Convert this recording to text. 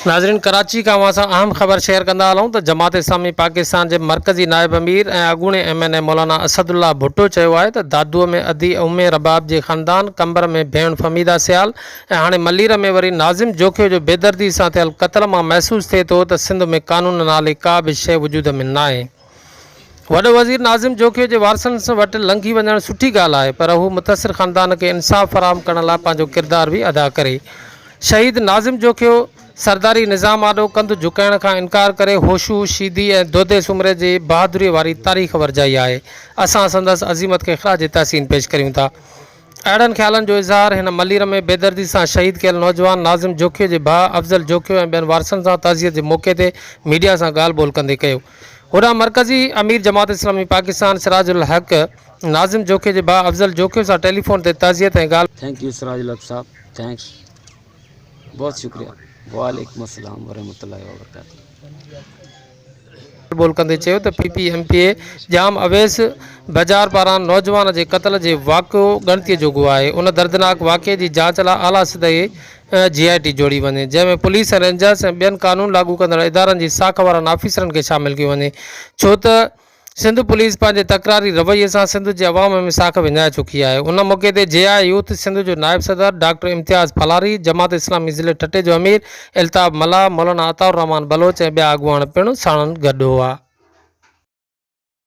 ناظرين ڪراچي کان اوهان سان اهم خبر شيئر ڪندا هلون ته جماعت اسلامي پاڪستان جي مرڪزي نائب امير ۽ اڳوڻي M N A Maulana Asad Ullah Bhutto چيو آهي ته دادوء ۾ ادي ام رباب جي خاندان، قمبر ۾ ڀيڻ فهميده سيال ۽ هاڻي ملير ۾ وري ناظم جوکيو جو بيدردي سان ٿيل قتل مان محسوس ٿئي ٿو ته سنڌ ۾ قانون نالي ڪا به شيء وجود ۾ ناهي. وڏو وزير ناظم جوکيو جي وارثن وٽ لنگهي وڃڻ سٺي ڳالهه آهي پر هو متاثر خاندان کي انصاف فراهم ڪرڻ لاء پنهنجو ڪردار به ادا ڪري. شهيد ناظم جوکيو سرداري نظام آڏو ڪنڌ جهڪائڻ کان انڪار ڪري هوشو، شيدي ۽ دودي سومري جي بهادري واري تاريخ ورجائي آهي. اسان سندس عظيمت کي خراج تحسين پيش ڪريون ٿا. اهڙن خيالن جو اظهار هن ملير ۾ بيدردي سان شهيد ڪيل نوجوان ناظم جوکيو جي ڀاء افضل جوکيو ۽ ٻين وارثن سان تعزيت جي موقعي تي ميڊيا سان ڳالهه ٻولهه ڪندي ڪيو. هوڏانهن مرڪزي امير جماعت اسلامي پاڪستان سراج الحق ناظم جوکيو جي ڀاء افضل جوکيو سان ٽيليفون تي تعزيت ۽ ڳالهه thank you Siraj ul Haq صاحب thanks بهت شڪريه وعليڪم السلام ورحمة الله وبرڪاته. ٻولهه ڪندي چيو ته P P M P A Jam Awais Bijar پاران نوجوان جي قتل جي واقعو ڳڻتي جوڳو آهي ان دردناڪ واقعي جي جاچ لاء اعليٰ سطحي جي آء ٽي جوڙي وڃي جنهن ۾ پوليس ۽ رينجرز ۽ ٻين قانون لاڳو ڪندڙ ادارن جي ساک وارن آفيسرن کي شامل ڪيو وڃي ڇو ته سنڌ پوليس پنهنجي تڪراري رويي سان سنڌ جي عوام ۾ ساک وڃائي چڪي آهي. ان موقعي تي جي آء يوٿ سنڌ جو نائب صدر ڊاڪٽر امتياز ڦلاري، جماعت اسلامي ضلعي ٺٽي جو امير الطاف ملاح، مولانا عطاء الرحمان بلوچ ۽ ٻيا اڳواڻ پڻ ساڻن گڏ هئا.